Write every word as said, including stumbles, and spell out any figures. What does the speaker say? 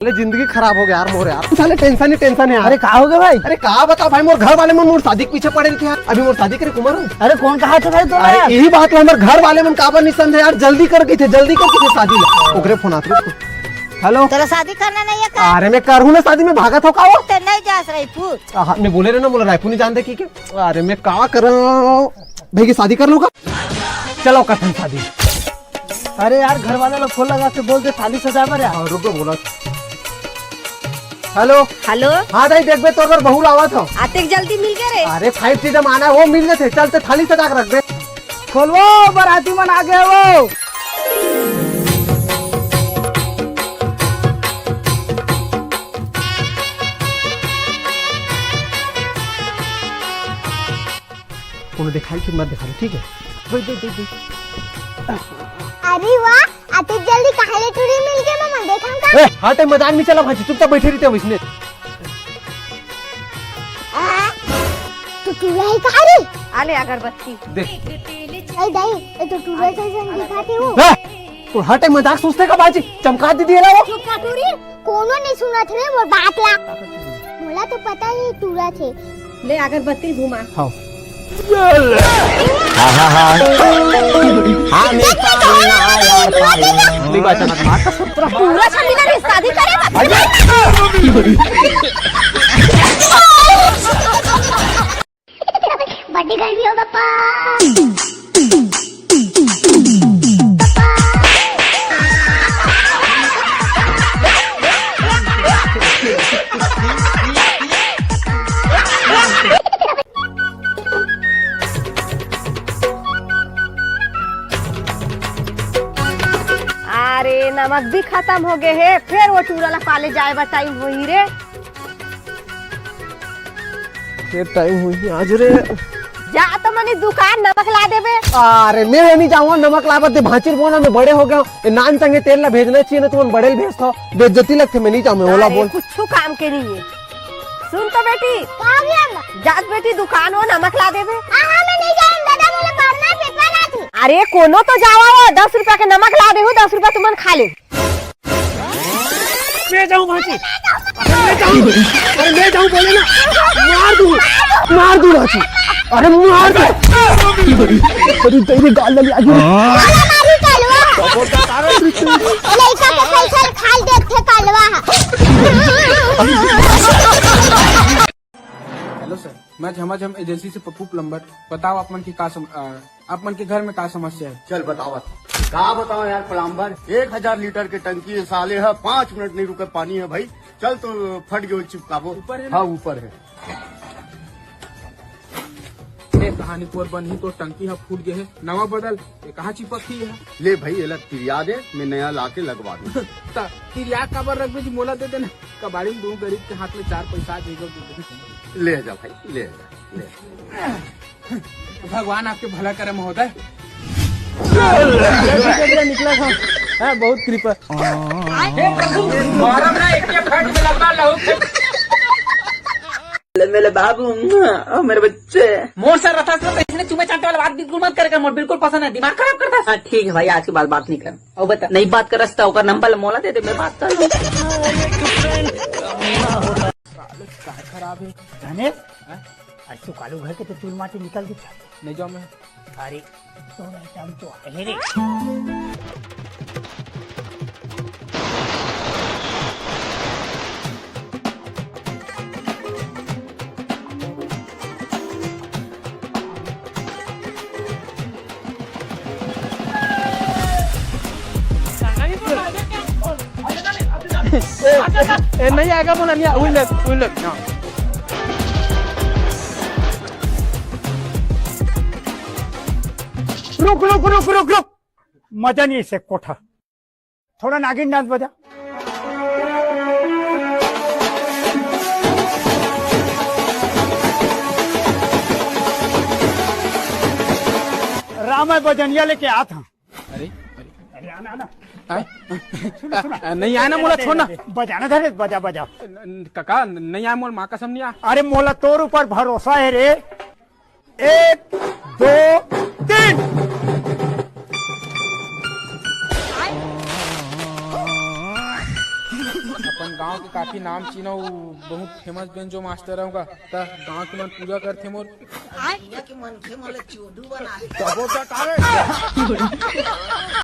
ले, जिंदगी खराब हो गया यार मोर यार, साले tension ही tension है यार। अरे का हो गया भाई? अरे का बता भाई, मोर घर वाले मन मोर शादी के पीछे पड़े रहिथे यार। अभी मोर शादी करे के उमर हे। अरे कौन कहा थे भाई तोला अरे यार? यही बात हे, हमर घर वाले मन काबर नहीं समझे यार, जल्दी कर कहिथे, जल्दी कर कहिथे शादी ला। ओकरे फोन आत हे। हेलो। तोला शादी करना नहीं है का? अरे मैं करहूँ ना शादी, मैं भागत हँव का वो? तो नहीं जास रायपुर। हाँ, मैं बोले रहे ना, मोला रायपुर नहीं जान दे कि क्या? अरे मैं का करँव? भाई की शादी कर लूँ का? चलो करथन शादी। अरे यार, घर वाले लोग फोन लगा के बोल दे थाली सजाए बर यार। हाँ, रुक दो, बोला। हेलो। हेलो। हाँ दाई, देख बे, तोर बर बहू लावत हँव। अतेक जल्दी मिल गे रे। अरे five G जमाना हे, वो मिल गे थे, चल ते थाली सजा के रख दे। खोलवो, बराती मन आ गे वो। कोनो देखाई कि मत देखा, ठीक है? दे, दे, दे, दे। अरे वाह, अतेक जल्दी काहे ले टूरी मिल गे मामा, देखम का? ए, हाँ, ते मजाक नहीं चला भाजी, चुपचाप बैठे रहिथे वइसने। आ, तो टूरा हे का रे? आले अगरबत्ती। दे। अरे दाई, ये तो टूरा जइसन दिखाथे वो। ए, तो हटे मजाक सोचथे का भाजी, चमका दीदी हे ना वो। चुप का टूरी। कोनो नहीं सुनत रे मोर बात ला। मोला तो पता ही टूरा थे। ले अगरबत्ती घुमा। हाँ। नहीं बात है, मत मार। टूरा से मिला रे शादी करे। बड़ी गर्मी हो पापा। अरे नमक भी खतम हो गे हे, फेर वो टूरा ला पाले जाए बर टाइम होही रे। के टाइम होही आज रे। जा तो मनी दुकान नमक ला देबे। अरे मैं नहीं जाऊंगा नमक लाबत दे भांचिर बोना, मैं बड़े हो गया हूँ। ए नान संगे तेल ला भेजना चाहिए ना, तुमन बड़े ल भेजथव। बेइज्जती लगथे, मैं नहीं जाऊँ, मैं ओला अरे बोल। कुछ काम के नहीं है। सुन तो बेटी। का हो गया अम्मा? जात बेटी दुकान वो नमक ला देबे। हाँ, हाँ, मैं नहीं जाऊँ दादा, मोला पढ़ना है, पेपर आथे। अरे कोनो तो जावा वो, दस रुपया के नमक ला देहू, दस रुपया तुमन खा ले। मैं जाऊँ भांची, मैं जाऊँ, अरे मैं जाऊँ बोले ना, मार दूँ, मार दूँ भांची, अरे मार दे। अरे तेरी गाल लगी आगे। मारी कलवा। लइका के पैसा खा लेथे कलवा। हेलो सर, मैं झमाझम एजेंसी से पप्पू प्लम्बर। बताओ आप मन की का सम-, अ, आप मन के घर में का समस्या है? चल बताओ। का बताओ यार प्लम्बर, एक हजार लीटर के टंकी है साले, है पाँच मिनट नहीं रुके पानी है भाई। चल तो फट गयो चिपकाबो। ऊपर है ना? हाँ ऊपर है। ए कहानी पोर बनही तो टंकी हा फूट गे है, नवा बदल। ये कहाँ चिपकही है? ले भाई एला तिरिया दे, मैं नया लाके लगवा दूँ। त तिरिया काबर रखबे जी, मोला दे देना। कबाड़ी में दूँ, गरीब के हाथ में चार पैसा आ जाएगा। ले जा भाई, ले जा, ले जा। भगवान आपके भला करे महोदय। निकला था। हाँ, बहुत कृपा। हे प्रभु, मारम ना एक के फट में लगवा लहू। ले मेरे बाबू, ओ मेरे बच्चे। मोर सर रथा से इसने चूमे चाटे वाला बात बिल्कुल मत करे कर, मोर बिल्कुल पसंद है, दिमाग खराब करता है। हाँ, ठीक है भाई, आज के बाद बात नहीं कर। और बता, नहीं बात कर रस्ता होकर नंबर मोला दे दे, मैं बात कर लूँ। खराब है। जाने? हाँ? अरे तू कालू घर के तो चूल माटी निकल के नहीं जाऊँ मैं। अरे, तो रहता हम तो अकेले। ए, ए, नहीं आएगा बोला, नहीं आ-, उन ले, उन ले, हाँ। रुक, रुक, रुक, रुक, रुक। मजा नहीं इसे कोठा। थोड़ा नागिन डांस बजा। राम है बजनिया लेके आत हूँ। अरे, अरे। अरे, आना, आना। आए? सुन, सुन। आ, नहीं आए ना, मोला छोड़ ना। बजाना था रे, बजा, बजा। न-, न-, काका, नहीं आए, मोला माँ कसम नहीं आ। अरे, मोला तोर ऊपर भरोसा है रे। एक, दो, तीन। अपन गांव के काफी नाम चीना, वो बहुत फेमस बेंजो मास्टर हूँ का, त गांव के मन पूजा करथे मोर। दुनिया के मनखे मन ल चोदू बना दे।